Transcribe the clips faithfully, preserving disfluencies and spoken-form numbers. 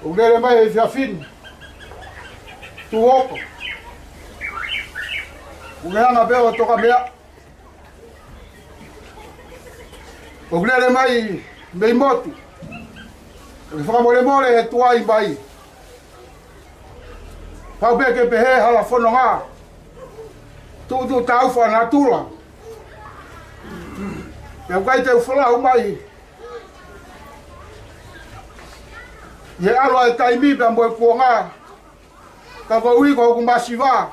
ʻOku lele mai he efiafi ni, Tuʻuhoko. ʻOku ke hanga pē ʻo toka meʻa. ʻOku lele mai mei motu. ʻOku ke fakamolemole he tuai mai. Pau pē ke pehē hala fononga. Tuʻutuʻu tau fanatula. Pea ʻoku ʻikai te u folau mai he ʻalu ʻa e taimi pea mo e kuonga. Ka koeʻuhi ko hoku masiva,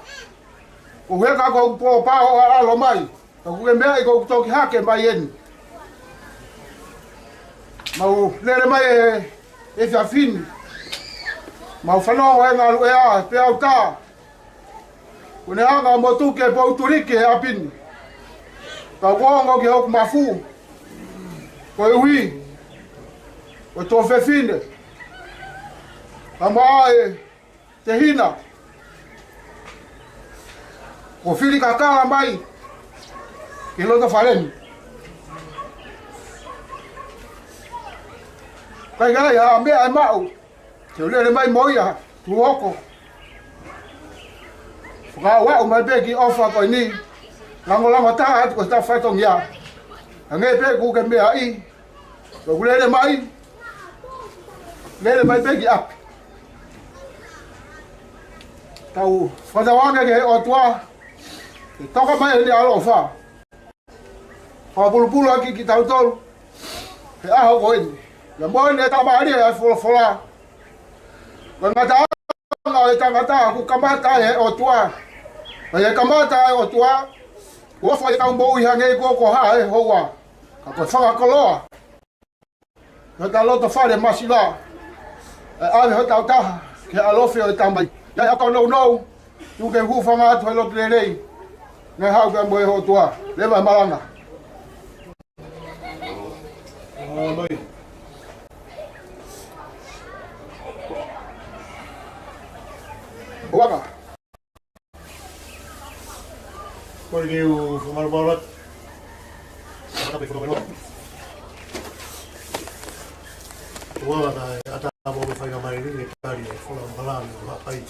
ko e heka ko hoku pōpao ʻa e ʻalu mai. Ka ʻoku ke meaʻi ko hoku toki hake mai eni. Mau lele mai he efiafi ni. Mau fanongo he ngaluʻea pea u tā. Kuo ne hanga ʻo motuki e pou tuliki he ʻapi ni. Ka kuo ongo ki hoku mafu. Koeʻuhi ko e tuofefine ka maʻa e tehina kuo fili kakala mai ki loto fale ni. ʻIkai ke ʻi ai ha meʻa ʻe maʻu. Te u lele mai mo ia, Tuʻuhoko. Fakaʻauʻau mai pē ki he ʻofa ko eni. Langolango taha atu ko e tafa fatongia. Hangē pē ʻoku ke meaʻi. Ka ʻoku lele mai. Lele mai pē ki ʻapi. Tau fakatauange ki he ʻOtua ke toka mai ʻene ʻaloʻofa. Fakapulupulu ʻaki kitautolu he ʻaho ko eni. Ia mo ʻene tamaʻali ʻa e folofola. Ko e ngataʻanga ʻo e tangata ʻoku kamata ʻe he ʻOtua. Ko e kamata ʻa e ʻOtua, kuo ʻofa ʻi he kau moʻui hangē ko e hā e houa. Ka ko e fakakoloa ʻi hota loto fale masiva. ʻE ʻave hotau taha ki he ʻalofi ʻo e Tamai. ʻI he ʻakau nounou, tuku ke hūfanga atu he lotu lelei. Ngaahi haʻu pea mo e ʻOtua. Leva e malanga. Mālō. Uanga. Kole ke u fakamālō atu. Ata pe fono meno. Ua ata ata mo me fai ka mai ni ne tali e fola malami o hapai.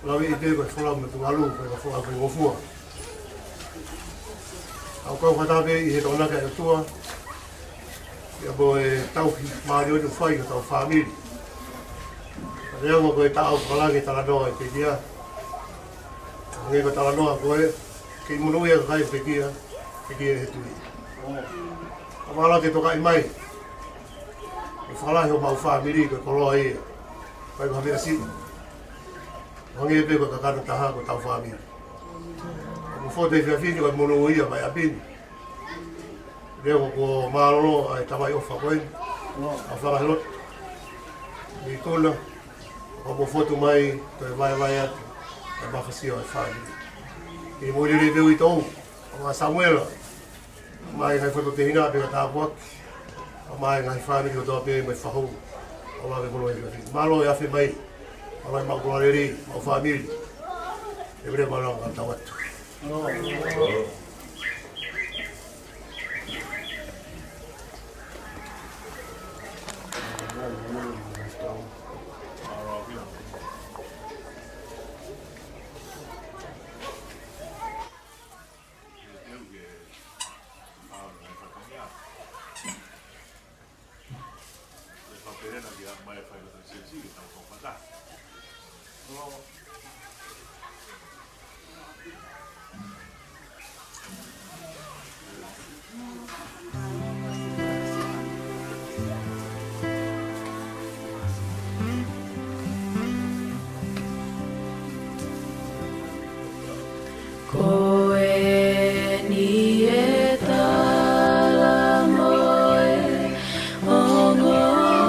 Lawe i te ko fola me tu alu ko fola ko ngofua. Au kau kata pe ʻi he tona ke tua. Ia ko e tauhi mālie ʻoku fai ko tau fāmili. Lea ko e taʻau fakalake talanoa e pekia. Hangē ko e talanoa ko e kei monūʻia kakai pekia, pekia he tui. Ka vala ke tokaʻi mai. Ko e fakalahi ʻo mau fāmili ko e koloa ia. Kai ko ha meʻa siʻi. Hangē pē ko e kakano taha ko tau fāmili. Ko fote fia fini ko e monūʻia mai ʻapi ni. Leo ko mālōlō ʻa e tamai ʻofa ko eni. ʻA Fakaheloto. Ni kona. Ko mo fotu mai, ko e vaevae atu. ʻA e mafasia ʻa e fāmili. Ke mo lele pē ui tou. ʻA Samuela. Mai ngaahi fotu tehina pē ka tāpuaki. ʻA mai ngaahi fāmili kotoa pē mai fahu. ʻA lave kono e fāmili. Mālō e afe mai. ʻA mai mau kola lele, mau fāmili. E vile mālō ka tau atu. Ko eni e tala mo e ongoongo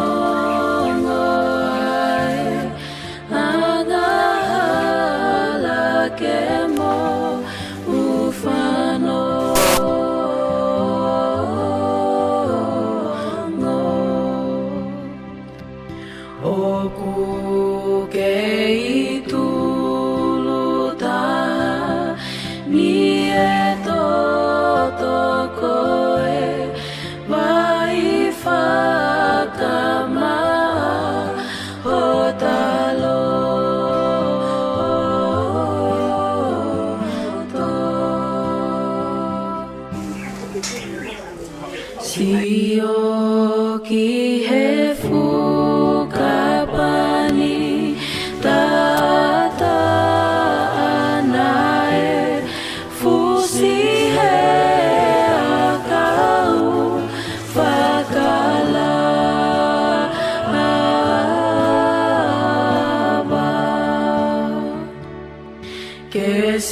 ʻa e angahala ke mo u fanongo. ʻOku kei tulutani e toto ko e vai fakamaʻa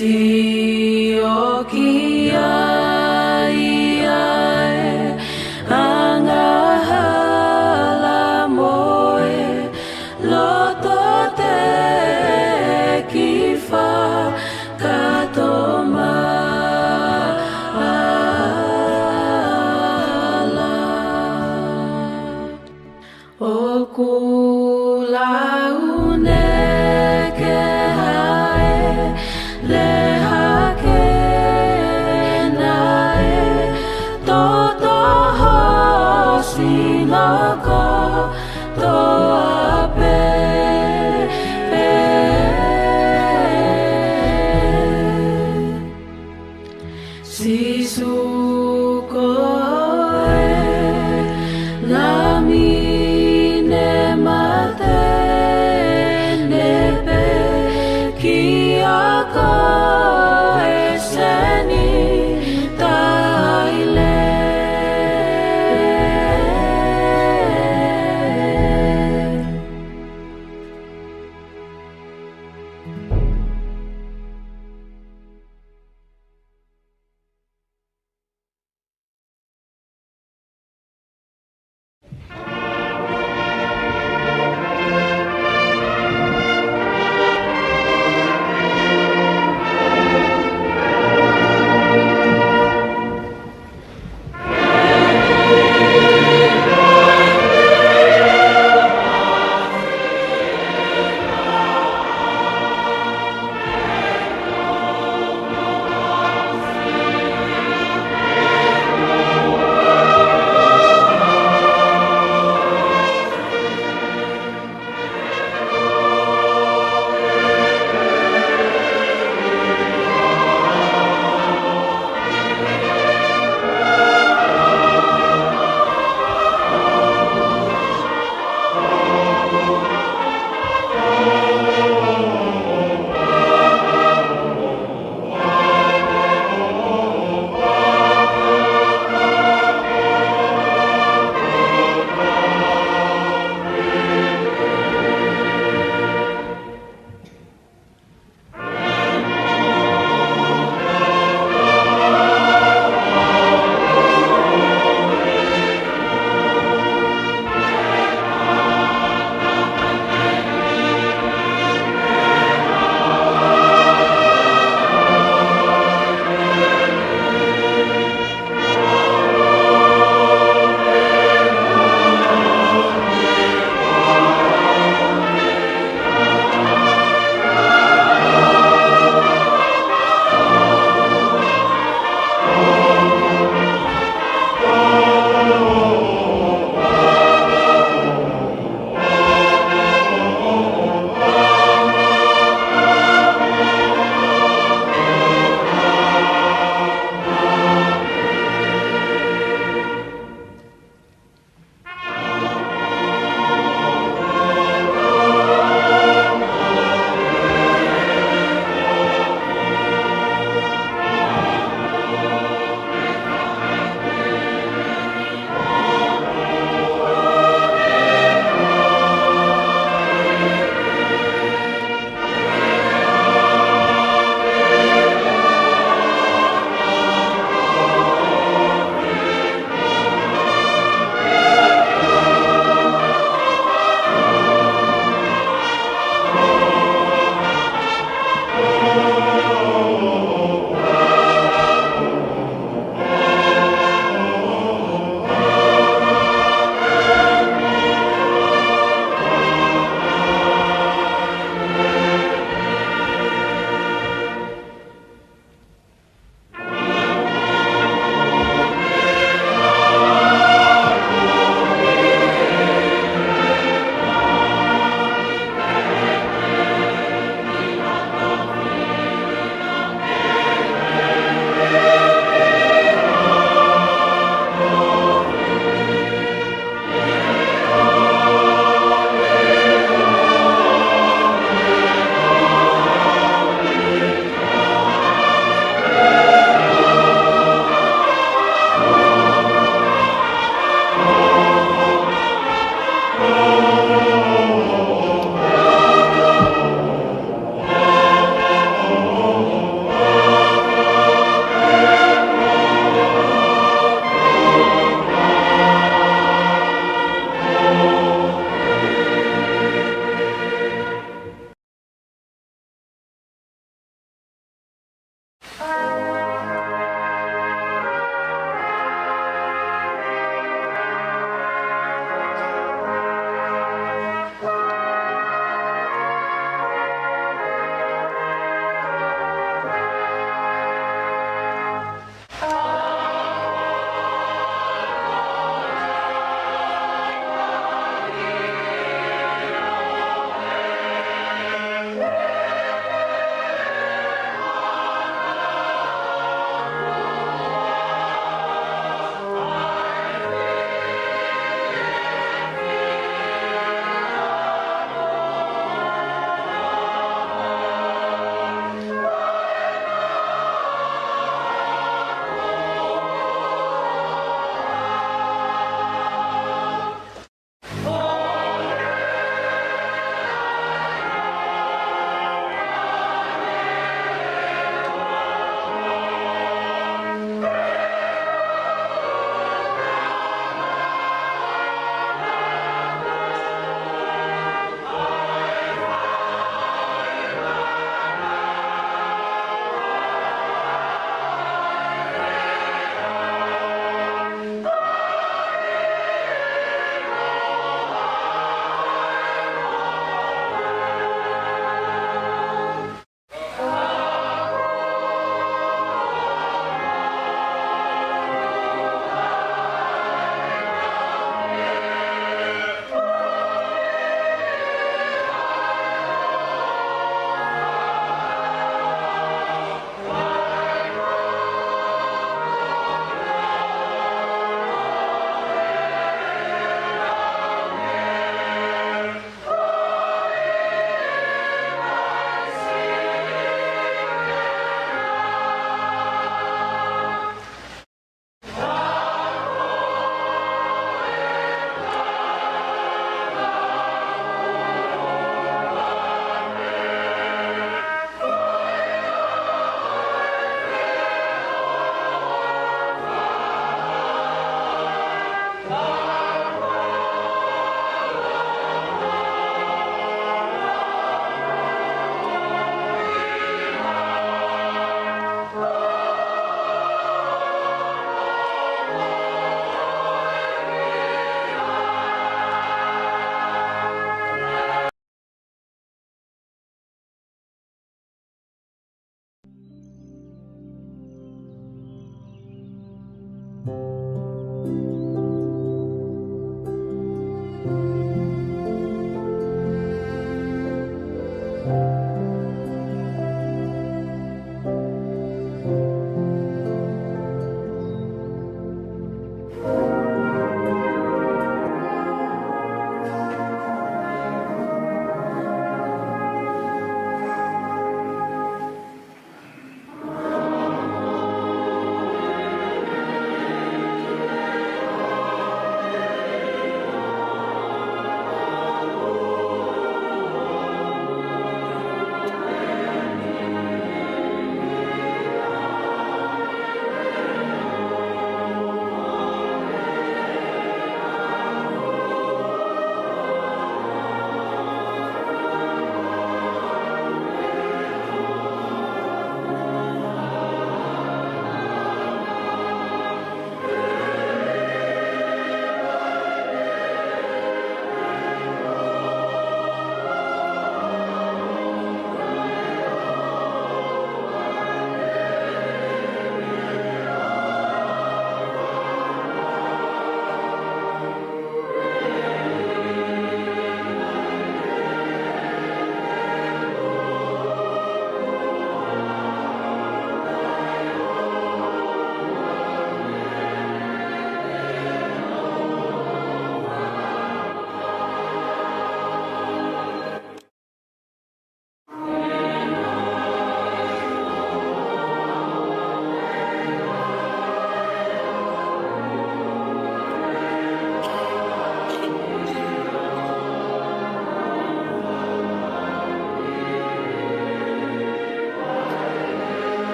Sio ki ai ʻa e angahala mo e loto teʻeki fakatomala. ʻOku laune ke hae lehake naʻe toto ho sino kotoa pē. Sīsū ko e Lami ne mate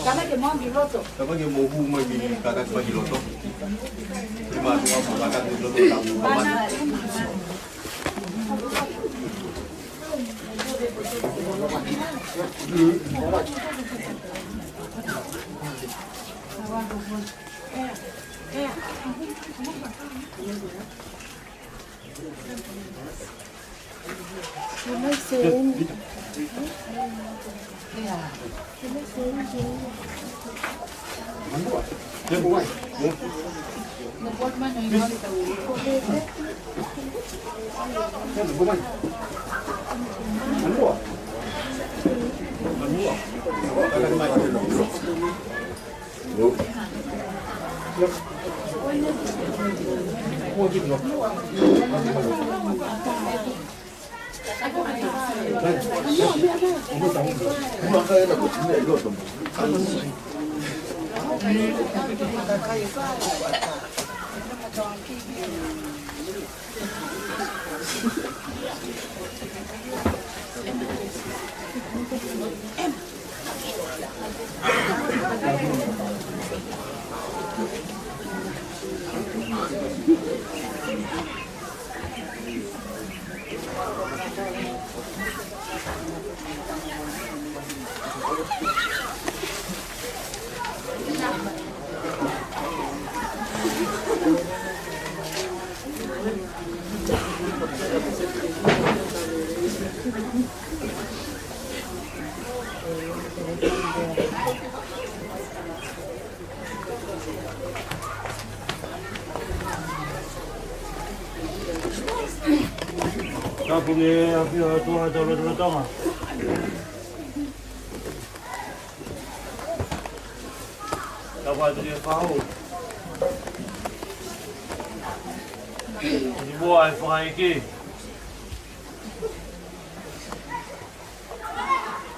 Kama ke mo hū mai ki loto. Kama ke mo hū mai ki, kaka mai ki loto. Ke ma tuʻu mo kaka mai ki loto, ka mo kama. Tapu ki he ʻafio ʻa e ʻOtua ʻi hotau lotolotonga. Tapu atu ki he fahu. Ki muʻa ʻa e fakaʻeiki.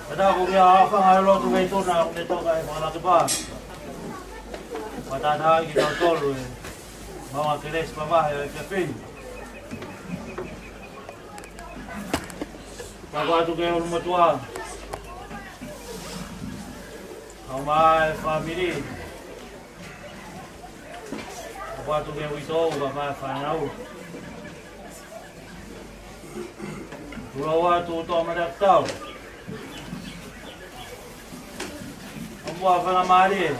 Pea tapu ki he ʻafio ʻa e lotu mei Tonga, ʻoku ne toka ʻi he Fakalakepa. Pea tātāʻaki kitautolu ʻe he maʻu ʻa e kelesi mamahi ʻo e ʻEiki ʻi he efiafi ni. Tapu atu ki he ʻulumotuʻa, kae ʻumaʻā e fāmili. Tapu atu ki he uitou, kae ʻumaʻā e fānau. Tuʻu atu ʻa e toʻomataʻu. Kae ʻumaʻā e faingamālie.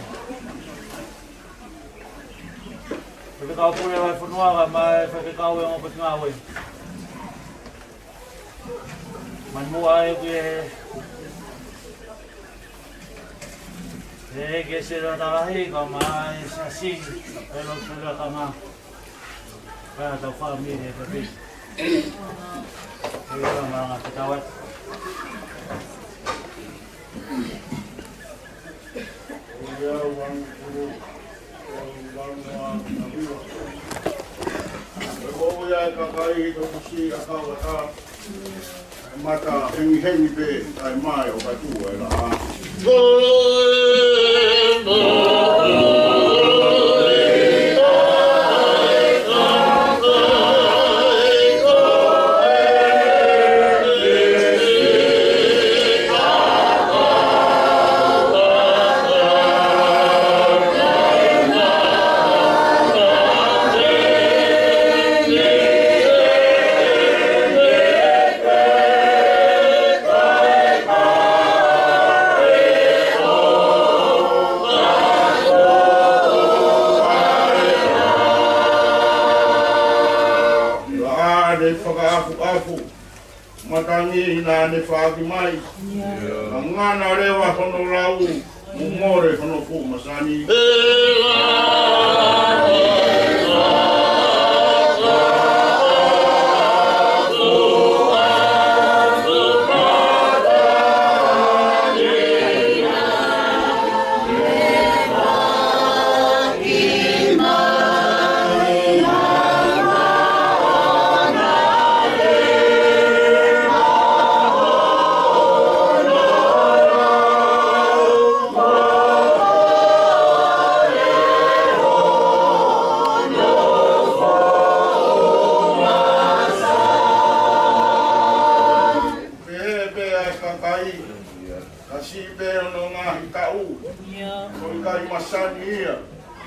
Faifekau Pule ʻo e fonua, kae ʻumaʻā e faifekau ʻo e ongo potungāue. Mani muʻa ʻeku ʻi he, ʻi he ʻEiki Sēnata Lahi, kae ʻumaʻā e siasi, ʻa e lotu feleakanga. Kae ʻumaʻā hotau fāmili ʻi he efiafi ni. ʻE ora malanga ke tau atu. ʻOku ʻi ai e vanu kuru, ʻoku vanu ʻa Naviva. ʻOku ʻi ai e kakai ʻi he tokosiʻi ʻakau ʻatā, ʻa e mata hengihengi pē, ʻa e mae ʻoku tuʻu ʻi he laʻā. Ko e mata Naʻa ne foaki mai. Naʻe ngana leva hono lau, mo mole hono fuʻu masani. Pehē pē ʻa e kakai, ka siʻi pē hono ngaahi kaʻu, ko e ʻikai masani ia,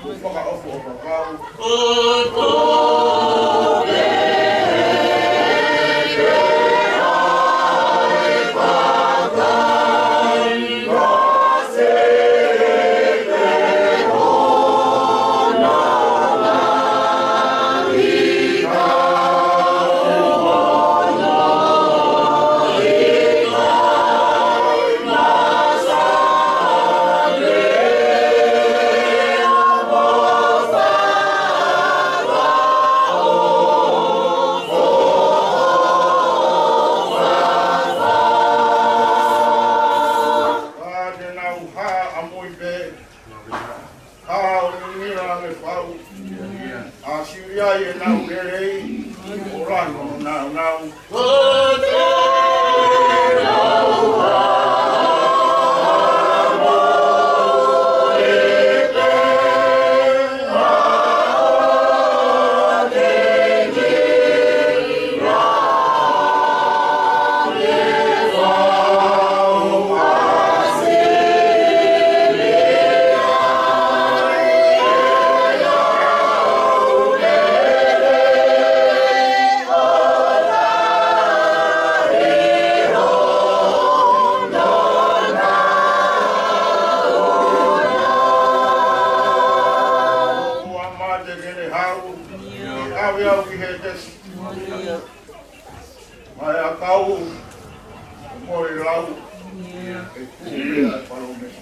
ko e fakaʻofoʻofa kau. Ka te nau hā ʻamui pē, hā ʻo ninilange fau, ʻa siʻi ai ʻenau lelei, ʻo lanu nāunau. Ua mate ke ne hau, ʻave au ki he tesi. Mai ʻa kau, mole lau, ʻe tuʻu pē ʻa e palōmesi.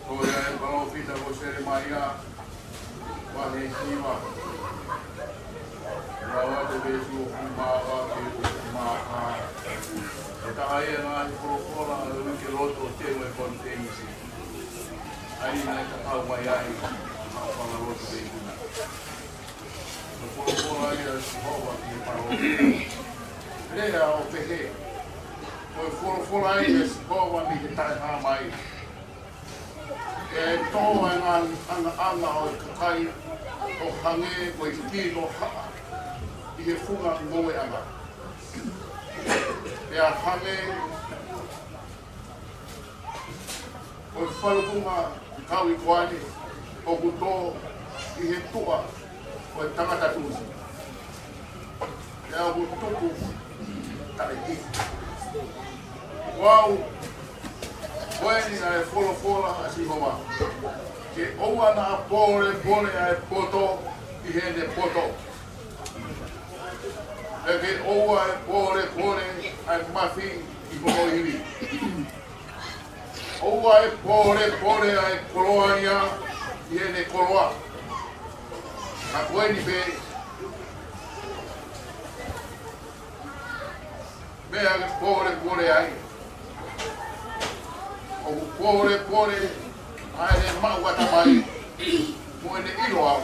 Ko ia ʻa e palōfita ko Selemaia, vahe hiva. Lau atu e veesi ʻo hongofulu mā ua ki he hongofulu mā fā. ʻE taha ia ʻa e ngaahi folofola ʻo e uike lotu ʻo e Teu ʻo e Konifelenisi. ʻA ia naʻe tatau mai ai ʻa e fanga lotu veikuna. Ko e folofola ia ʻa Sihova ki he palōfita. Lea ʻo pehē, ko e folofola ia ʻa Sihova mei he Taʻehāmai. ʻE tō ʻa e ngaahi ʻangaʻanga ʻo e kakai ʻo hangē ko e kino haʻa ʻi he funga ngoueʻanga. Pea hangē ko e falukunga kau ʻi Koane ʻoku tō ʻi he tuʻa ʻo e tangata tuʻusi. Pea ʻoku tuku taʻekihi. Ko au, ko eni ʻa e folofola ʻa Sihova. Ke ʻoua naʻa pōlepole ʻa e poto ʻi heʻene poto. Pea ke ʻoua ʻe pōlepole ʻa e mafi ʻi hono ivi. ʻOua ʻe pōlepole ʻa e koloaʻia ʻi heʻene koloa. Ka ko eni pē meʻa ke pōlepole ai. ʻOku pōlepole ʻa ʻene maʻu ʻatamai, mo ʻene ʻilo au.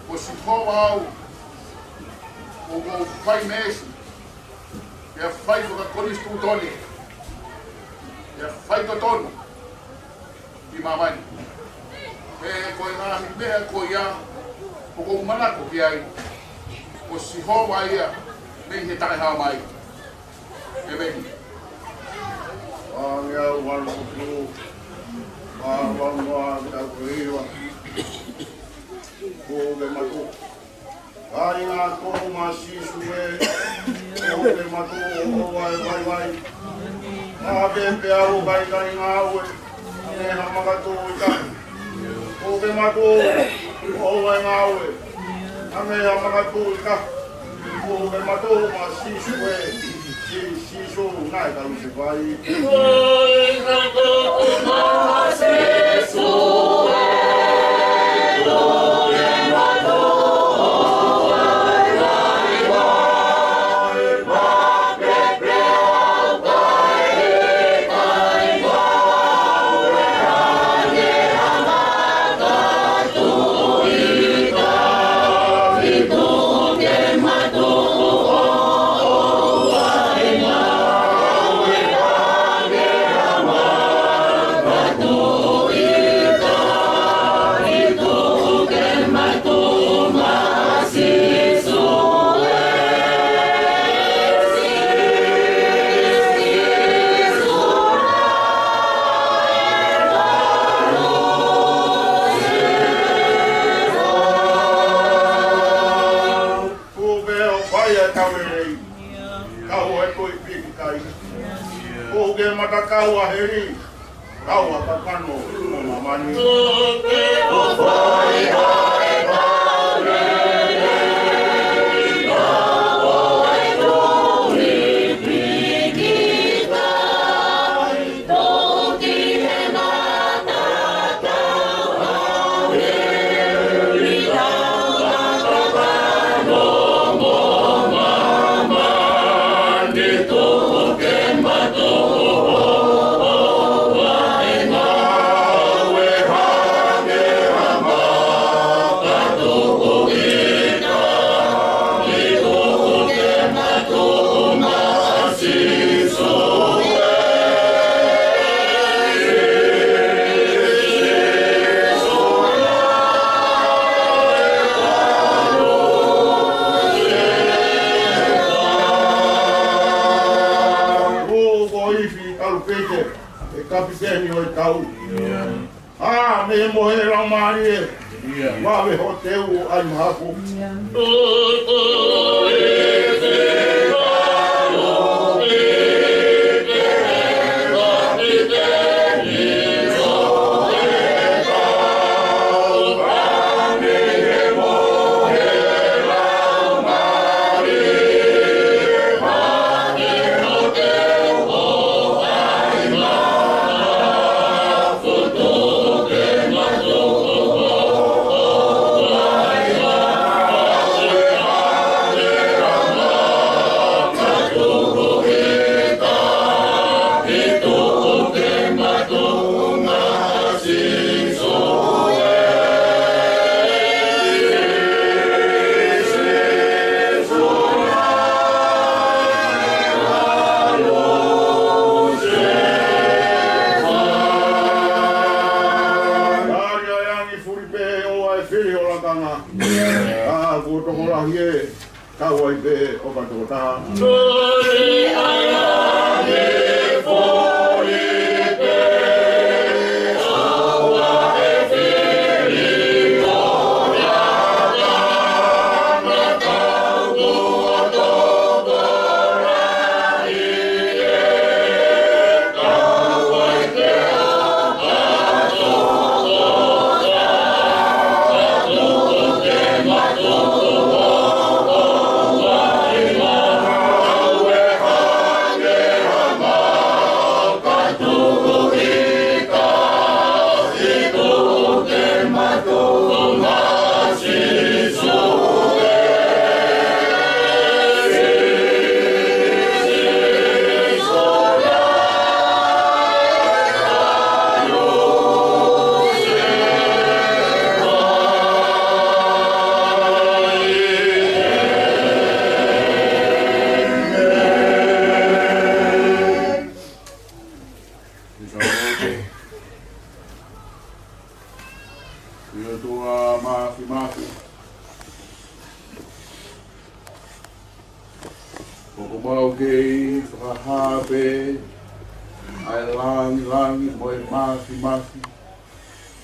Ko Sihova au, ʻoku ou fai meesi, Pea fai fakakonisitūtone. Pea fai totonu ʻi māmani. He ko e ngaahi meʻa ko ia ʻoku ou manako ki ai, ko Sihova ia mei he Taʻehāmai. ʻEmeni. Ange au anu kutu, ma anu ange au kuliwa. Ko ke matu. Kāinga ko ma Sīsū ē, ko ke matu ʻo ʻoua e vaivai. Ma ke pea u kai kāinga au ē, ʻa me ha makatu i ka. Ko ke matu ʻo ʻoua e ngāue, ʻa me ha makatu i ka. Ko ke matu ma Sīsū ē, Sī- Sīsū naʻe kalusefai. Kuo ke ʻo fai e tau lelei, kau e kui piki kai. Kuo ke matakau ʻa heli, kau ʻa kakano mo māmani. Kuo ko ifi kalupete e kapiteni ʻo e tau. ʻA me mo e laumālie, vave ho teu ai mahafu. Tali ai angi fuli pē ʻo e fili ʻo lakanga. ʻA kuo tokolahi ē, kau ai pē ʻo ka tokotaha. pē ʻa e langilangi mo e māfimafi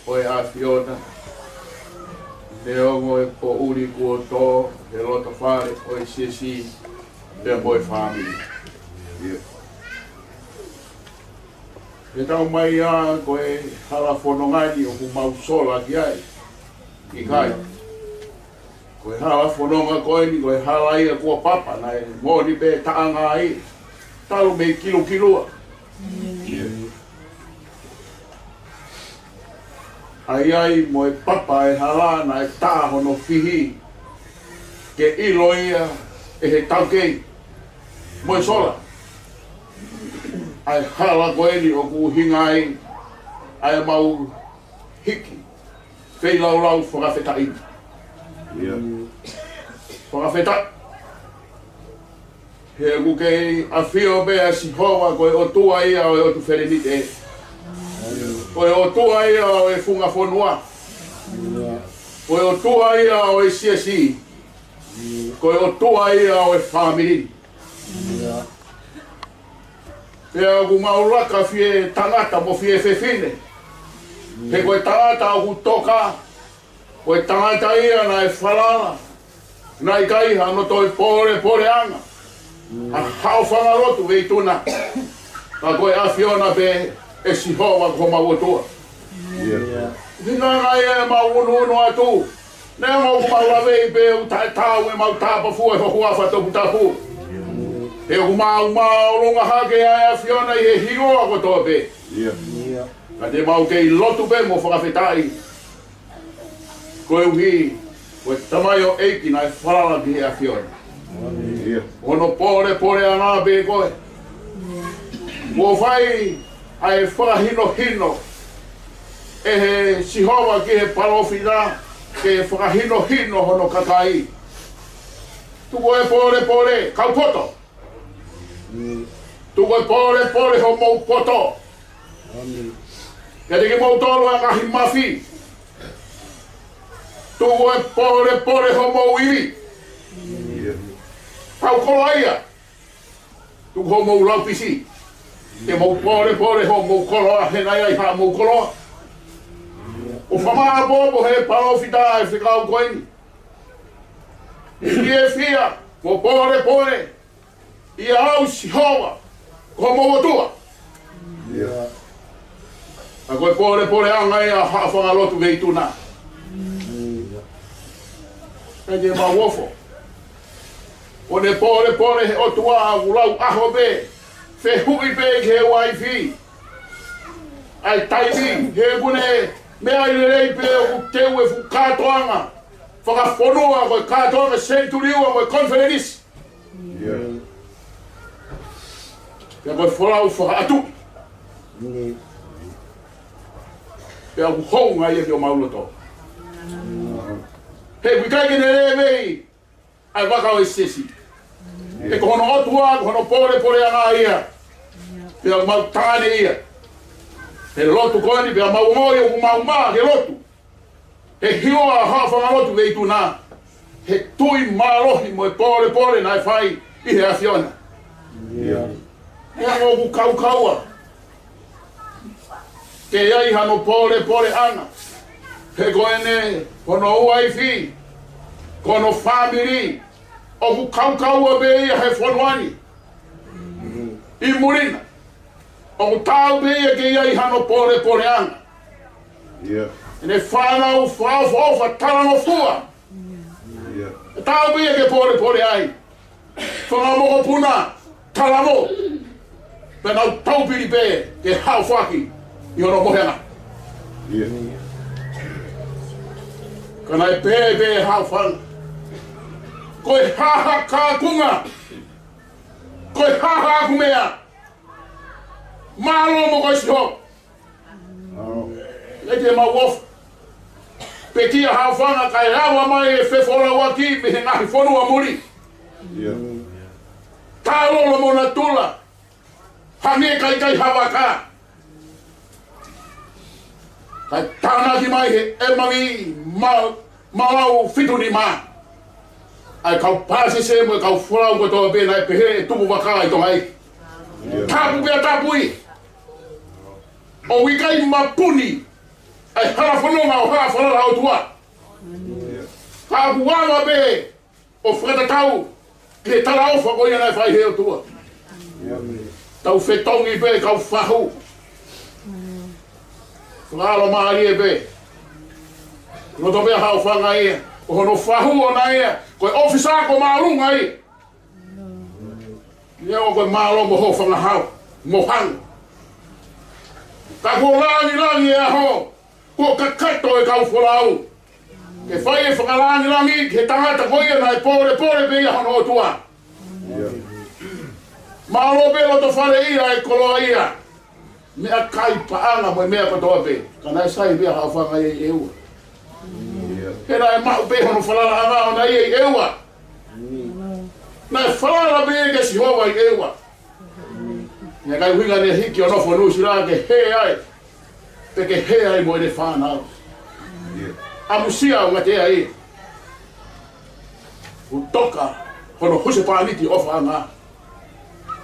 ʻo e ʻAfiona, neongo e poʻuli kuo tō he loto fale ʻo e siasi pea mo e fāmili. He tau mai ā ko e hala fononga ni ʻoku mau sola ki ai. ʻIkai. Ko e hala fononga ko eni, ko e hala ia kuo papa, naʻe moʻoni pē taʻanga ai. Talu mei kilukilua. ʻA ia ai mo e papa e hala naʻe tā hono fihi ke ʻilo ia ʻe he taukei mo e sola. ʻA e hala ko eni ʻoku ʻuhinga ai ʻa e mau hiki feilaulau fakafetaʻi. Fakafetaʻi. He ʻoku kei ʻafio pē ʻa Sihova ko e ʻOtua ia ʻo e ʻotu felenite. Ko e ʻOtua ia ʻo e funga fonua. Ko e ʻOtua ia ʻo e siasi. Ko e ʻOtua ia ʻo e fāmili. Pea ʻoku mau laka fie tangata mo fie fefine. He ko e tangata ʻoku toka, ko e tangata ia naʻe falala, naʻe ʻikai hano toe pōlepoleʻanga ʻa haʻo fanga lotu veituna. Ka ko e ʻAfiona pē ʻe Sihova ko homau ʻOtua. Hina ngai e mau unuunu atu. Neongo ʻoku mau lavei pē ʻoku taʻetaau e mau tāpafua ʻi ho huafa toputapu. He ʻoku mau māʻolunga hake ʻa e ʻAfiona ʻi he hingoa kotoa pē. Ka te mau kei lotu pē mo fakafetaʻi. Koeʻuhi ko e tamaioʻeiki naʻe falala ki he ʻAfiona. Hono pōlepoleʻanga pē ko ē. Kuo fai ʻa e fakahinohino ʻe he Sihova ki he palōfita ke fakahinohino hono kakai. Tuku e pōlepole, kau poto. Tuku e pōlepole homou poto. Kiate kimoutolu ʻa e ngaahi mafi. Tuku e pōlepole homou ivi. Kau koloa ia. Tuku homou laupisi. Ke mou pōlepole homou koloa, he naʻe ʻi ai haʻamou koloa. ʻOku fakamāʻopoʻopo he palōfita e fekau ko eni. Fiefia, mo pōlepole ʻia au Sihova ko homou ʻOtua. Ka ko e pōlepoleʻanga ia ʻa haʻa fanga lotu veituna. Ka ke mau ofo. ʻO ne pōlepole he ʻOtua ʻoku lau ʻaho pē, fehuʻi pē ki he uaifi. ʻA e taimi, he ʻoku ne meʻa ʻi lelei pē ʻoku teu e fuʻu kātoanga fakafonua ko e kātoanga senituli ua mo e konifelenisi. Pea ko e folau fakaʻatu. Pea ʻoku hounga ia ki homau loto. He ʻoku ʻikai ke ne lēvei ʻa e vaka ʻo e siasi. He ko hono ʻOtua, ko hono pōlepoleʻanga ia. Pea mau tane ia. He lotu ko eni, pea mau ongoʻi ʻoku mau mā he lotu. He hingoa ʻa haʻa fanga lotu veituna. He tui mālohi mo e pōlepole naʻe fai ʻi he ʻAfiona. He ʻoku kaukaua ke ʻi ai hano pōlepoleʻanga. He ko ʻene, ko hono uaifi, ko hono fāmili, ʻoku kaukaua pē ia he fonua ni. ʻI muli na, ʻoku taau pē ia ke ʻi ai hano pōlepoleʻanga. ʻEne fānau fakaʻofoʻofa talangofua. ʻE taau pē ia ke pōlepole ai. Fanga mokopuna, talamo. Pea nau taupili pē ke haofaki ʻi hono mohenga. Ka naʻe pehē pē haofanga. Ko e hā haʻaku kaunga. Ko e hā haʻaku meʻa. Mālō mo koe Sihova. Leti e mau ofu. Pekia haofanga kae lava mai e fefolauaki mei he ngaahi fonua muli. Talolo mo natula. Hangē ʻikai ha vaka. Kae tānaki mai he ʻemangi ma-, malau fitu nima. ʻA e kau pāsese mo e kau folau kotoa pē naʻe pehē ʻe tupu vaka ʻi Tonga ē. Tapu pea tapu ia. ʻOku ʻikai mapuni ʻa e hala fononga ʻo ha falala ʻOtua. Ka ʻoku ava pē ʻo fakatatau ki he talaʻofa ko ia naʻe fai he ʻOtua. Tau fetongi pē kau fahu. Fakalotolahi pē. Loto pē haʻo fanga ia. Ko hono fahu ʻona ia. Ko e ʻōfisa ko māʻolunga ia. Ia ʻoku ke mālō mo hoʻo fanga hau, mo hau. Ka kuo langilangi e ʻaho, kuo kakato e kau folau. Ke fai e fakalāngilangi ki he tangata ko ia naʻe pōlepole pē ia hono ʻOtua. Mālō pē loto fale ia e koloa ia. Meʻakai paʻanga mo e meʻa kotoa pē. Ka naʻe sai pē haʻo fanga ia ʻi ʻEua. He naʻe maʻu pē hono falalaʻanga ʻona ia ʻi ʻEua. Naʻe falala pē kia Sihova ʻi ʻEua. Naʻe ʻikai ʻuhinga naʻe hiki ʻo nofo Nuʻusila ke hē ai. Pe ke hē ai mo ʻene fānau. ʻAmusia ʻo ngata ai. ʻO toka hono husepāniti ʻofaʻanga.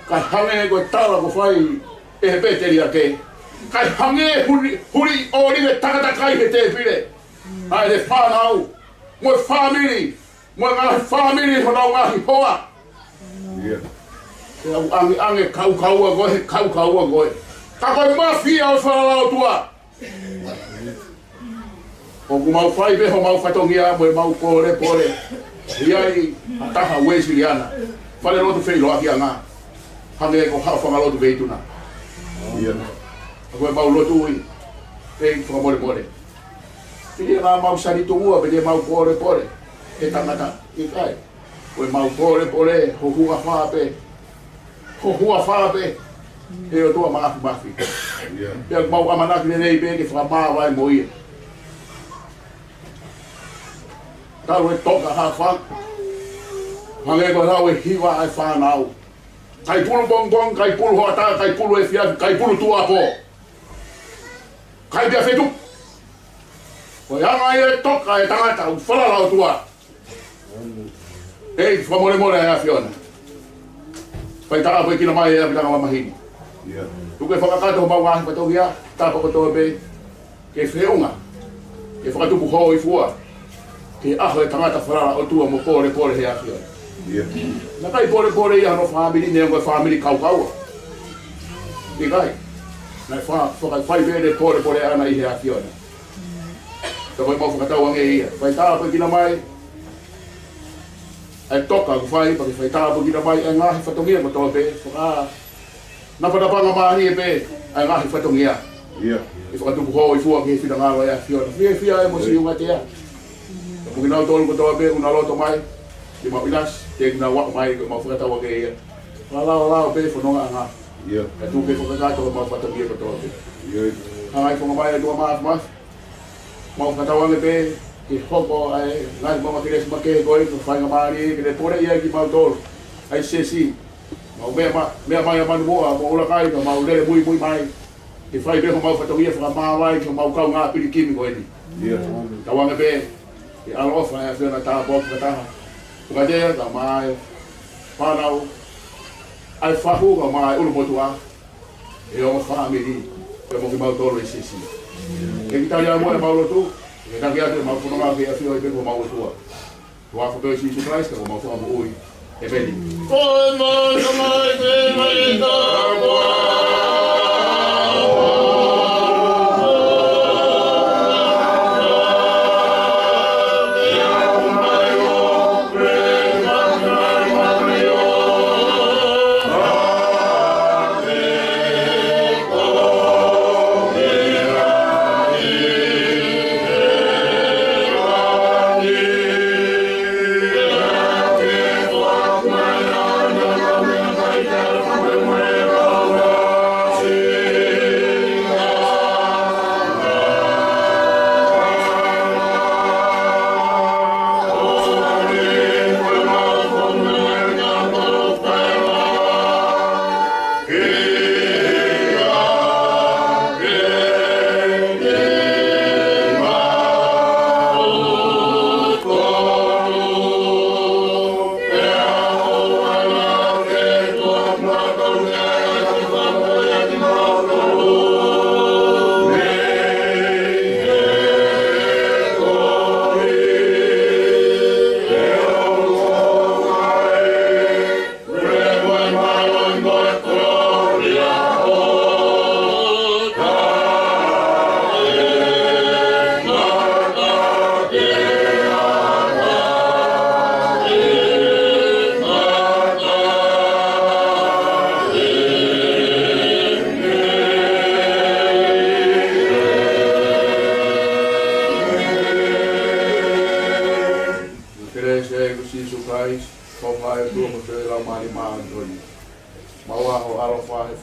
Kae hangē ko e tala kuo fai ʻe he pēteliake. Kae hangē huli, huli ʻōlive takatakai he tēpile. ʻA ʻene fānau, mo e fāmili, mo e ngaahi fāmili honau ngaahi hoa. Ke ʻau ʻangeʻange kaukaua koe, he kaukaua koe. Ka ko e mafia ʻo e falala ʻOtua. ʻOku mau fai pē homau fatongia mo ʻemau pōlepole. ʻI ai ha taha Uēsiliana, falelotu feʻiloakiʻanga, hangē ko haʻo fanga lotu Veituna. Ka ko ʻemau lotu ui, pea fakamolemole. Pea ʻikai mau sani tungua, pea ʻikai mau pōlepole he tangata, ʻikai. Ko ʻemau pōlepole, ho huafa pē. Ho huafa pē. He ʻOtua Māfimafi. Pea mau ʻamanaki lelei pē ke fakamāvae mo ia. Talu e toka hafa. Hangē ko e lau e hiva ʻa e fānau. Kai pulu pongipongi, kai pulu hoʻatā, kai pulu efiafi, kai pulu tuʻuapō. Kai pea fetuku. Ko e anga ia e toka e tangata ʻoku falala ʻOtua. ʻEiki, fakamolemole ʻa e ʻAfiona. Fai tāpuekina mai e ʻapitanga mamahi ni. Tuku ke fakakakato homau ngaahi fatongia, tapa kotoa pē, ke feʻunga, ke fakatupu hōifua, ke ʻaho e tangata falala ʻOtua mo pōlepole he ʻAfiona. Naʻe ʻikai pōlepole ia hono fāmili, neongo e fāmili kaukaua. ʻIkai. Naʻe fa-, faka-, fai pē ʻene pōlepole ʻana ʻi he ʻAfiona. Ka ko ʻemau fakatauange ia. Fai tāpuekina mai ʻa e toka kuo fai, pea ke fai tāpuekina mai ʻa e ngaahi fatongia kotoa pē, fakanapanapanga mālie pē ʻa e ngaahi fatongia. ʻE fakatupu hōifua ki he finangalo ʻo e ʻAfiona. Fiefia ē mo Siʻi Ungatea. Ka mo kinautolu kotoa pē ʻoku na loto mai, ke mau ʻinasi, ke kinaua mai, ko ʻemau fakatauange ia. Fakalaolao pē fonongaʻanga. Ka tuku ke fakakakato ʻemau fatongia kotoa pē. Hanga ʻe he fononga mai ʻa e ʻOtua Māfimafi. Mau fakatauange pē ke hoko ʻa e ngaahi maʻunga Kelesi makehe ko ē, ko e faingamālie ke ne poleʻi ai kimautolu ʻa e siasi. Mau meʻa ma-, meʻa mai ʻa Manumuʻa mo ʻUlakai, ka mau lele muimui mai. Ke fai pē homau fatongia fakamāvae ki homau kaungā pilikimi ko eni. Tauange pē ke ʻaloʻofa ʻa e ʻAfiona tāpuaki fakataha Ungatea, kae ʻumaʻā e fānau, ʻa e fahu, kae ʻumaʻā e ʻulumotuʻa, ʻa e ongo fāmili, pea mo kimautolu ʻi he siasi. ʻEiki, tali ā muʻa ʻemau lotu, ke taki atu ʻemau fononga ki he ʻafio ʻi he ʻEiki ko homau ʻOtua. Huafa pē ʻo Sīsū Kalaisi ko homau Fakamoʻui. ʻEmeni.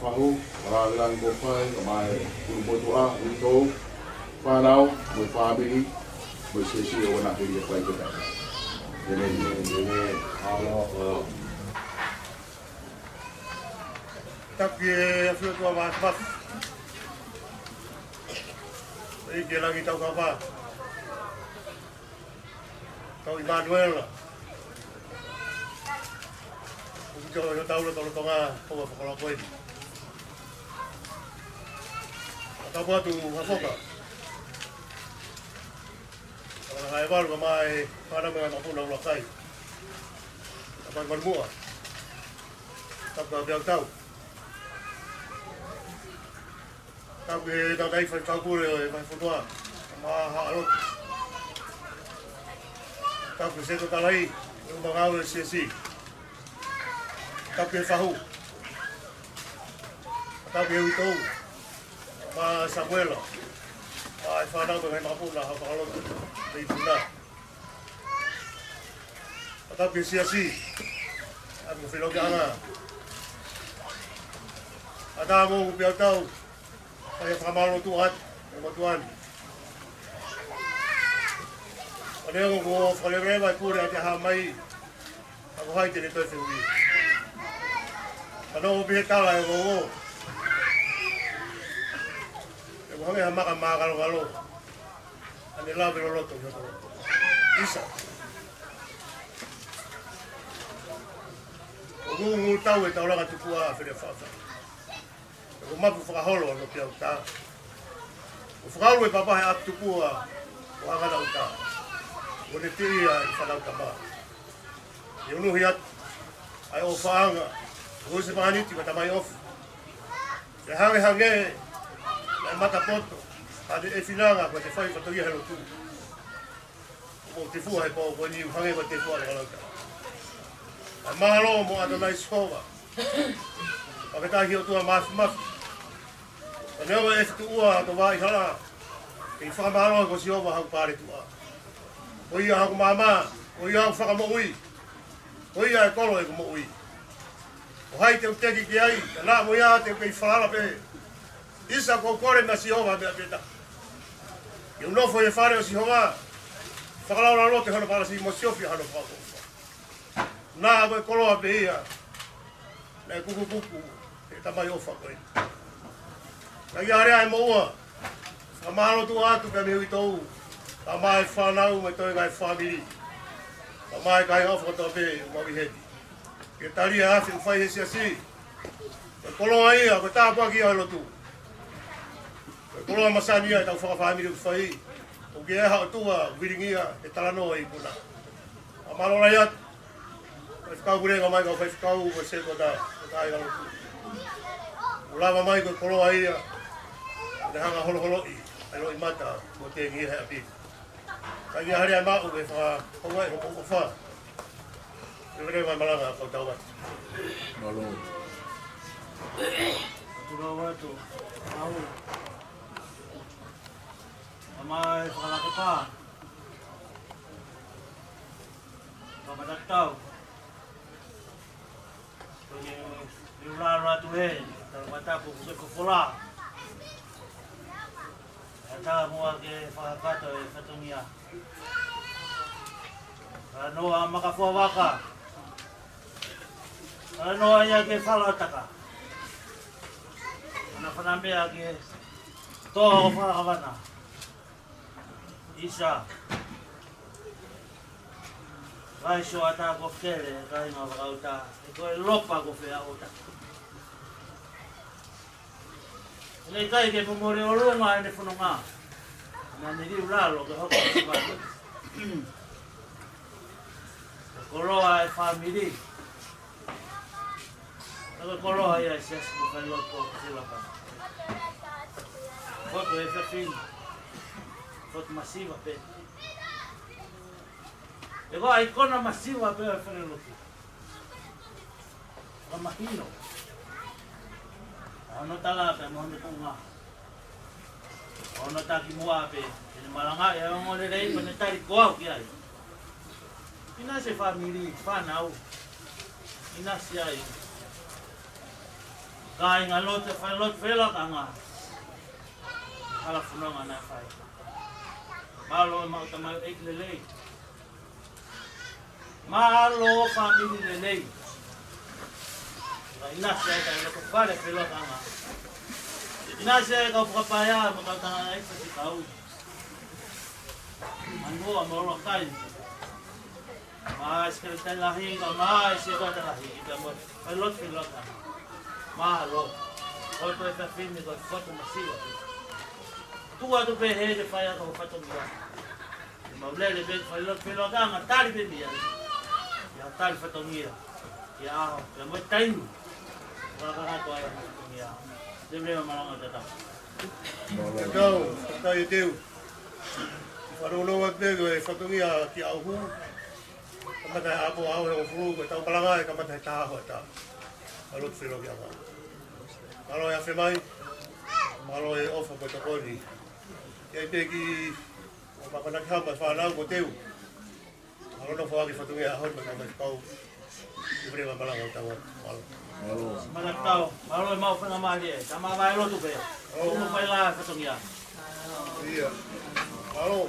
Fahu, malanga lelani ko fai, ka mai, kulu motuʻa, uitou, fānau, mo e fāmili, mo e siasi ʻoku na pili fai ke ta. Amen. Amen. Amen. Tapu ki he ʻAfio ʻOtua Māfimafi. ʻEiki, ʻe langi tau kapa. Tau ʻImanuela. ʻOku tau ʻi hotau lotolotonga, ʻo fakalakoeni. Tapu atu Hafoka. Ana hai valu ka mai, fānau mo e ngaahi mapuna ʻUlakai. Tapu atu Manumoa. Tapu atu Peautau. Tapu ki he tangataʻeiki faifekau pule ʻo e Vahefonua, mo Haʻalotu. Tapu ki he Sekotalai, ʻo e Mangau ʻo e Siasi. Tapu ki he Fahu. Tapu ki he uitou, mo Samuela. Mo e fānau mo e ngaahi mapuna, Haʻapakalota, Leipuna. Tapu ki he siasi, ʻa e feilauʻanga. ʻA e tama ʻo Peautau, ʻa e fakamālō atu ʻa e motuʻa ni. ʻA ia ʻoku fakaleveleva e pule ʻa e hā mai, ʻa ko hai te ne toe fehuʻi. Ka naʻe ʻomi pē he tala ʻe Vouo. ʻE ʻoku hangē ha maka mākalokalo. ʻA ne lave loloto ʻi hoto loto. ʻIsa. ʻOku ngūngū tau e taulanga tupuʻa ʻa Feleʻafaʻafa. ʻOku mapu fakaholo ʻa Peautā. ʻOku fakaʻulu e papa he ʻapi tupuʻa ʻo Hangana ʻUtā. ʻOku ne tiʻia e fānau tama. ʻE unuhi atu ʻa e ʻofaʻanga, ʻo se mahaniti ko e tamai ʻofa. ʻE hangehangē ʻa e mata poto, ʻa e finanga ko e fai fatongia he lotu. Mo te fua he pō ko eni hangē ko te fua le kalauta. ʻA e mālō mo ʻAtonai Sihova. ʻA e tahi ʻOtua Māfimafi. ʻA e neongo e fetuʻua ʻa e vaʻa hala. ʻE fakamālō ko Sihova haʻaku paletuʻa. Ko ia haʻaku maama, ko ia haʻaku fakamoʻui. Ko ia e kolo ʻeku moʻui. Ko hai te u teki ki ai, ka naʻa mo ia te u kei falala pē. ʻIsa, ʻoku ou kole maʻa Sihova meʻa pē taha. Ke u nofo ʻi he fale ʻo Sihova, fakalaulauloto ʻi hono palasi mo siofi ʻa hono fakaʻofoʻofa. Naʻa ko e koloa pē ia, naʻe kukukuku ʻe he tamai ʻofa ko ē. Naʻe ʻi ai ʻa e moʻua, fakamālō atu atu pē mei uitou, ka mai fānau mo e toe ngaahi fāmili, ka mai kāinga ʻofa kotoa pē ʻoku mau ʻi heni. Ke tali ʻa e afi ʻoku fai he siasi. Ko e koloa ia, ko e tāpuaki ia ʻo e lotu. Ko e koloa masani ia ʻetau fakafāmili ʻoku fai. ʻOku ʻi ai ha ʻOtua vilingia he talanoa ʻi puna. ʻA mālō lahi atu. Faifekau Kulenga mai kau faifekau, ko e sekota, ko e kāinga lotu. ʻOku lava mai ko e koloa ia. ʻOku ne hanga holoholoʻi ʻa e loʻimata mo e tengi he ʻapi. Ka ia hale ai maʻu e fakahouaʻi hoʻo ʻofa. Lelei mai malanga kau tau atu. Mālō. Tau atu. Mau. Ama e fakalake pā. Pamatatau. Ko e, ʻi ʻUlalo atu he, tala matapu ko e kofola. ʻA e tā mua ke fakakato e fatongia. Talanoa maka fuavaka. Talanoa ia ke falataka. Ana fana mea ke tō fakavana. ʻIsa. Vai so ata ko kele, kai ma vakauta, e ko e lopa ko fea ota. Nei kai ke momole ʻolunga ʻene fononga. Naʻa ne liu lalo ke hoko ʻo sipaki. Ko e koloa e fāmili. Ko e koloa ia e siasi mo fai lotu ʻo Silapa. Fotu e fefin. Fotu masiva pē. ʻE ko ai kona masiva pē ʻa e fale lotu. Ka mahino. ʻA hono tala pē mo hono tuʻunga. ʻA hono taki muʻa pē, ʻene malanga ʻe ongo lelei ko ʻene tali ko au ki ai. ʻInasi e fāmili, fānau. ʻInasi ai. Kāinga lotu e falelotu feiloakanga. Hala fononga naʻe fai. Mālō e maʻu tamaioʻeiki lelei. Mālō fāmili lelei. Ka ʻinasi ai ka ʻi loto fale feiloakanga. ʻInasi ai kau fakapaea mo kau tangataʻeiki faifekau. Manuoa mo Lolokai. Mai Sekelitali Lahi, ka mai Sekelitali Lahi, ka mo e falelotu feiloakanga. Mālō. Ko e toe fafine ko e fotu masiva. Tuku atu pē he te fai atu ho fatongia. Mau lele pē falelotu feiloakanga, tali pē mei ai. ʻIa tali fatongia. ʻIa ʻaho, ʻia mo e taimi. Fakakakato ai ho fatongia. Te mea malanga tatau. Tatau, tatau e teu. Fanongo atu pē ko e fatongia ki ʻAuhu. Kamata he ʻaho ʻaho hongofulu, ko e tau malanga ʻe kamata he taha ʻo e taʻu. Mālō e feiloaki ʻanga. Mālō e afe mai. Mālō e ʻofa mo e tokoni. Kiate ki ʻo Makanaki Hama e fānau mo teu. Mālō nofo ʻaki fatongia ʻaho ni mo e kau faifekau. Ki pule ma malanga ʻo tau atu. Mālō. Mālō. Mālō e maʻu faingamālie. Tama vai lotu pē. Mālō. Uno fai la fatongia. ʻIa. Mālō.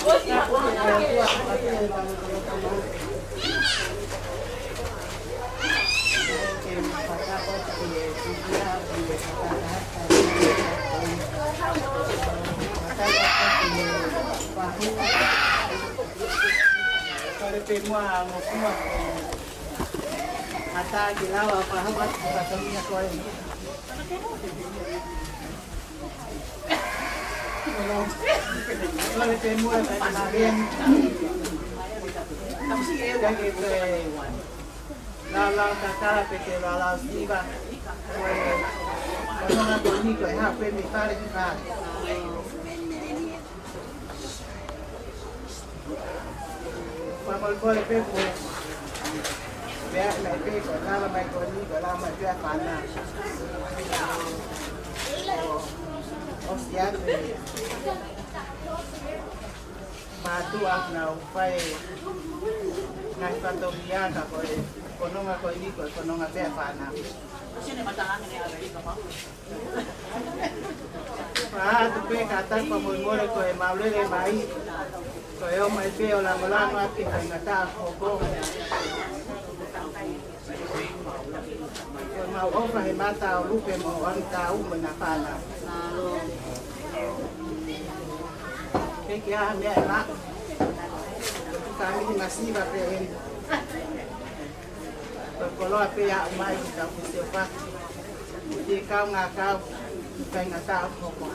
Kole pē muʻa ngofua. Ata ki lava pa hapa ki pa tami ko e. Kole pē muʻa ka na bien. Ka ke pē. Lau lau kakala pe ke lau lau siva. Ko e. Kona ko ni ko e ha pe mi pare ki pare. Fakamolemole pē ko e meʻa mai pē ko e lava mai ko ni ko e lava mai pē ʻa fana. ʻOsi atu. Mātuʻa naʻa nau fai ngaahi fatongia ka ko e kononga ko ni ko e kononga pē ʻa fana. Pea atu pē ka tau fakamolemole ko e mau lele mai. Ko e ō mai pē ʻo langolango ake faingataʻa hoko. Ko e mau ʻofa he mata ʻo Lupe mo Anita mo na fana. Pe ke aha meʻa e ma. Ka mi masiva pē eni. Ko e koloa pē ʻa mai ki tau ki se pa. Ki kau ngā kau. Faingataʻa hoko.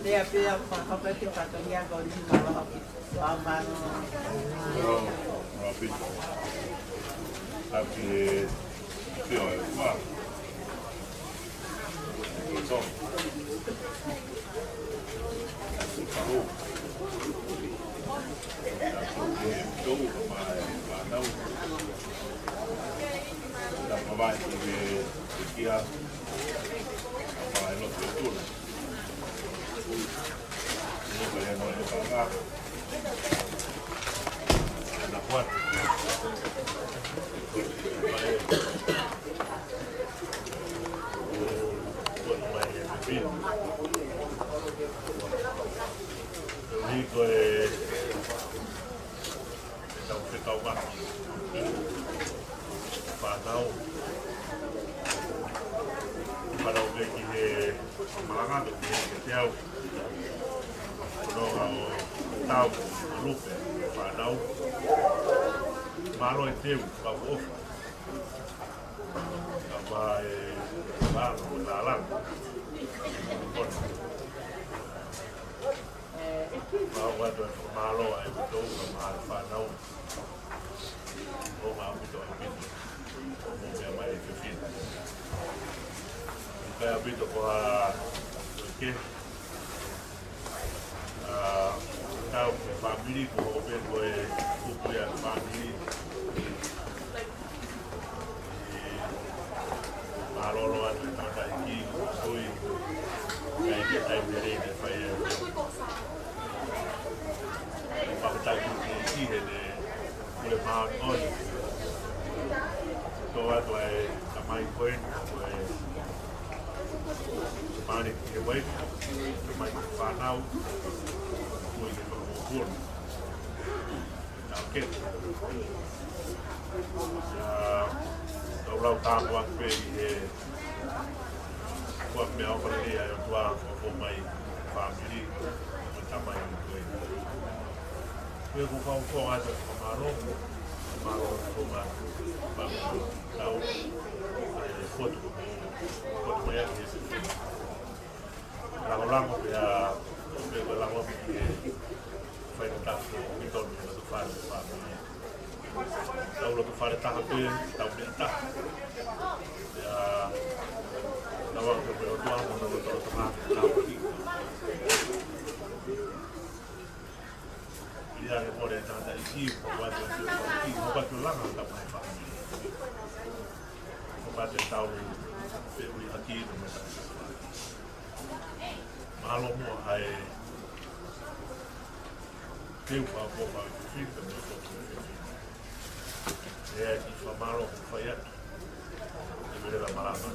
Lea pē ʻa Pahapa ki Patonia ko ni ma wa ki Pahapa. Yo, Robi. Happy, eh, feel it. Wow. What's up? That's what I hope. That's what we have to do, my, my now. That's my wife, eh, yeah. Ko e tau fekau maki. Fānau. Fānau me ki he malanga me ki he ke te au. Kono ngā o tau, lupe, fānau. Mālō e teu, kau ofa. Ka pā e mālō, e lālanga. Kono. Mālō atu e fakamālō ai ʻoutou, ka mā e fānau. ʻO ngā ʻaupito ʻaupito. ʻO mou meʻa mai e fefine. ʻIkai ʻaupito ko ha ke. ʻA, tau ko e fāmili, ko hoʻo pē ko e kupu ia e fāmili. Mālōlō atu e tangataʻeiki, ui, kai ke taimi lelei ke fai e. Fakatapu ki he ʻEiki heʻene pule māʻoniʻoni. Tō atu ai tamai ko eni, ko e tamai ki he uaifi, tamai ki he fānau, ui ke fakamoʻoni. Nā ke. ʻIa, tau lau tāpuaki pē ʻi he kua meʻa ʻofa lelei ʻa e ʻOtua ʻoku fou mai fāmili, mo e tamai ʻo e. Pea ko kau ko atu fakamālō, mālō ko ma, ma, tau, e, fotu, fotu mai ake he se. Langolango pea, pea ko lango ki he faingataʻa ko e tonu he loto fale fāmili. Tau loto fale taha pē, tau meʻa taha. Pea, tau ake pē ʻOtua mo hono loto loto mā, tau ki. ʻIa ke mole tangataʻeiki, ko watu ki, ko watu langa tamai fāmili. Ko watu tau, pe ui haki no me tau. Mālō muʻa ai, Te u fakaʻapaʻapa ki he ʻEiki, ʻe ʻi ai ha fakamālō ʻoku fai atu. ʻE vele la malama.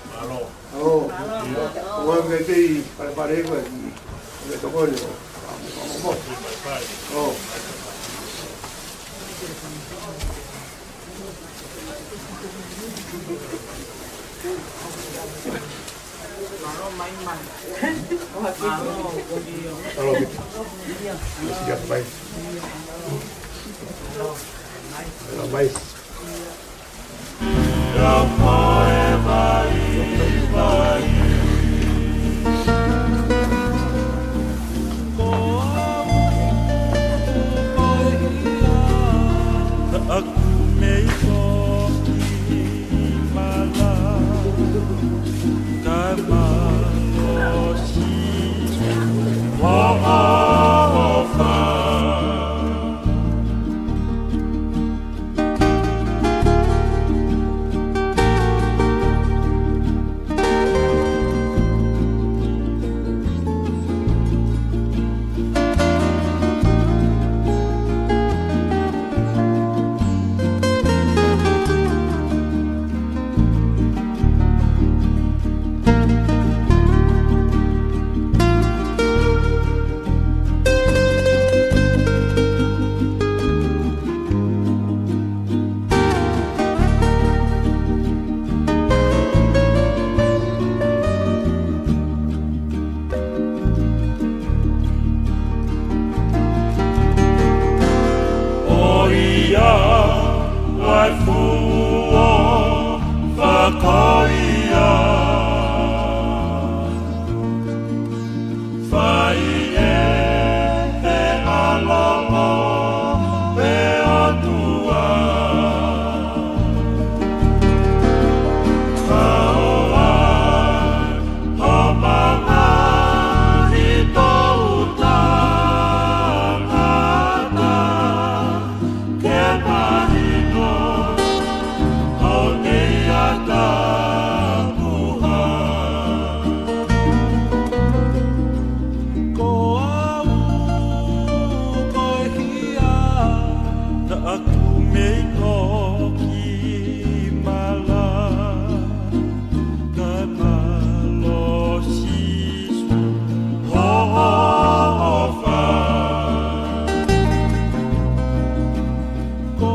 Mālō. ʻO. ʻIo. ʻOua me tei palepale ʻi he tokoni ʻo. ʻO. ʻO ia ʻa e fuʻu ʻofa ko ia. Fai ʻe he ʻAlo ʻo e ʻOtua. Kau ai ho mamahi ʻo tangata. Ke mahino ʻo nei ʻa tapuha. Ko au ko e hia. Naʻa ku mei ko ki mala. Kae mālō Sīsū hoʻo ʻofa. Ko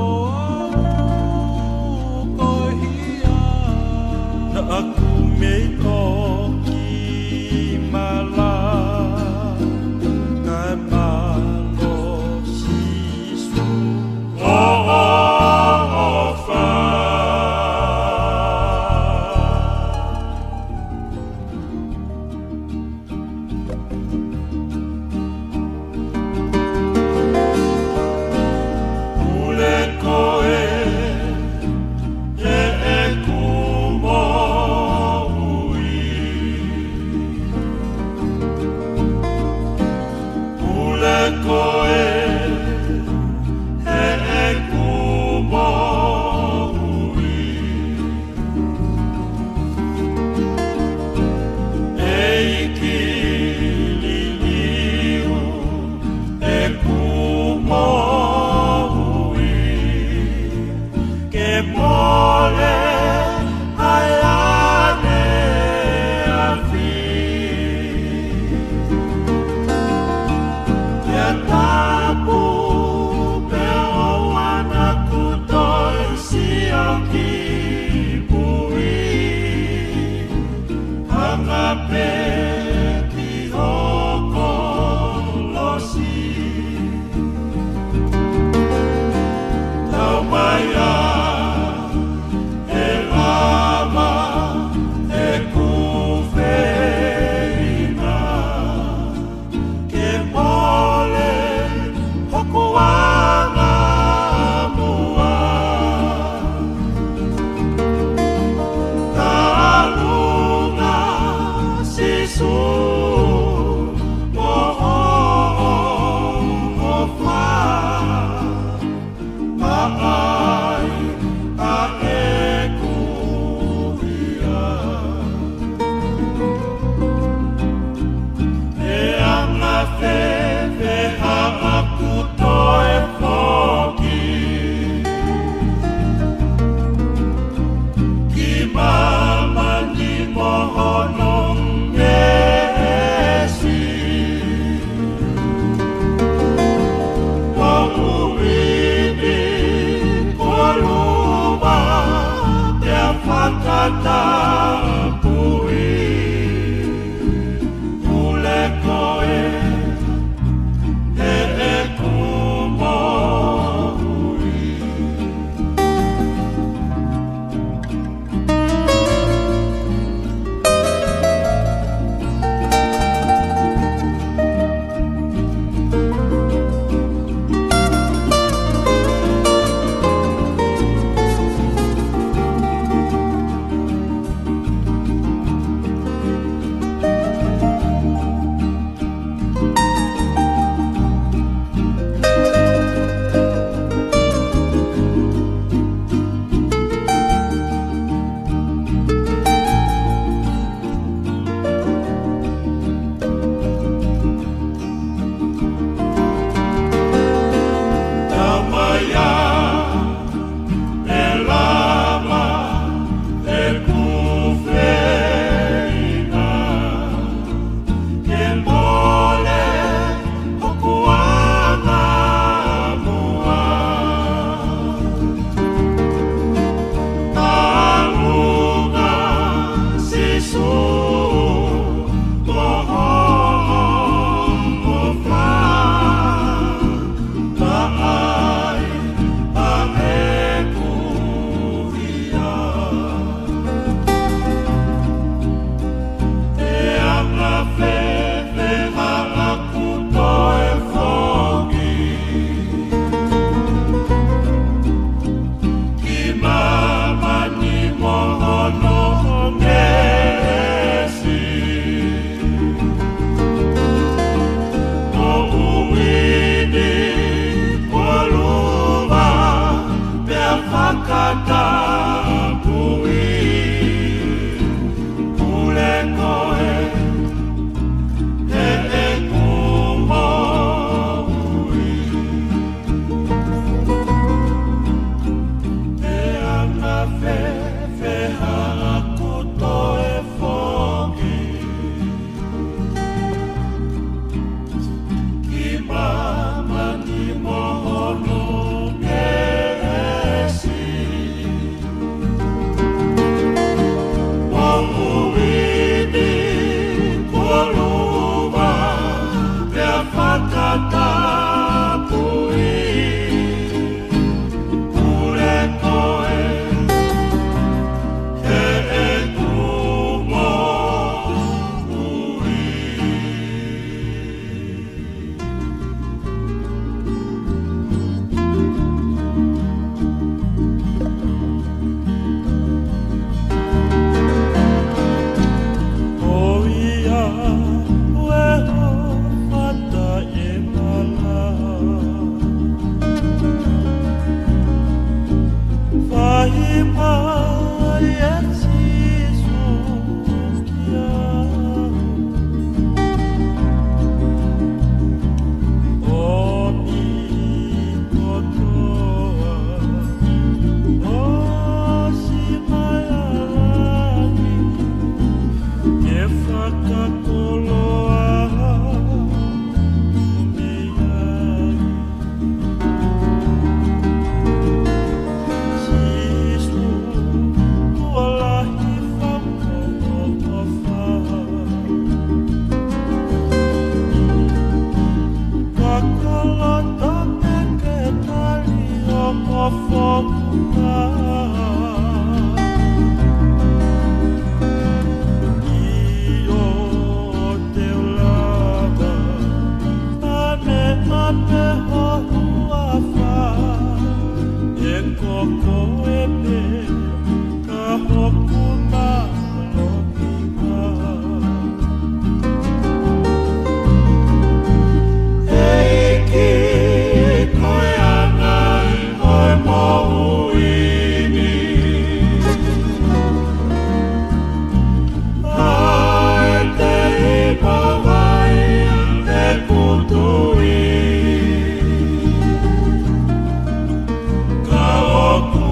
au ko e hia. Naʻa ku mei ko ki mala. Kae mālō Sīsū hoʻo ʻofa. Pule koe heʻeku moʻui. Pule koe heʻeku moʻui. ʻEiki liliu ʻeku moʻui. Ke mole ai ʻaneafi. Ke tapu pē ʻoua naʻa ku toe sio ki mui. Hanga pē ki ho kolosi. Tau mai ā ʻe lava ʻeku feina. Ke mole hoku angamua. Ka ʻalunga Sīsū mo hoʻo ʻofa. Maʻai ʻa e ʻo foki mai. ʻIo, te u lava ʻa e meʻa pē ho huafa, ʻe ko koe pē ka hoku mālohi. ʻEiki, ko e anga ʻo e moʻui ni, ʻa e tei mavahe ʻeku tui, ka ʻoku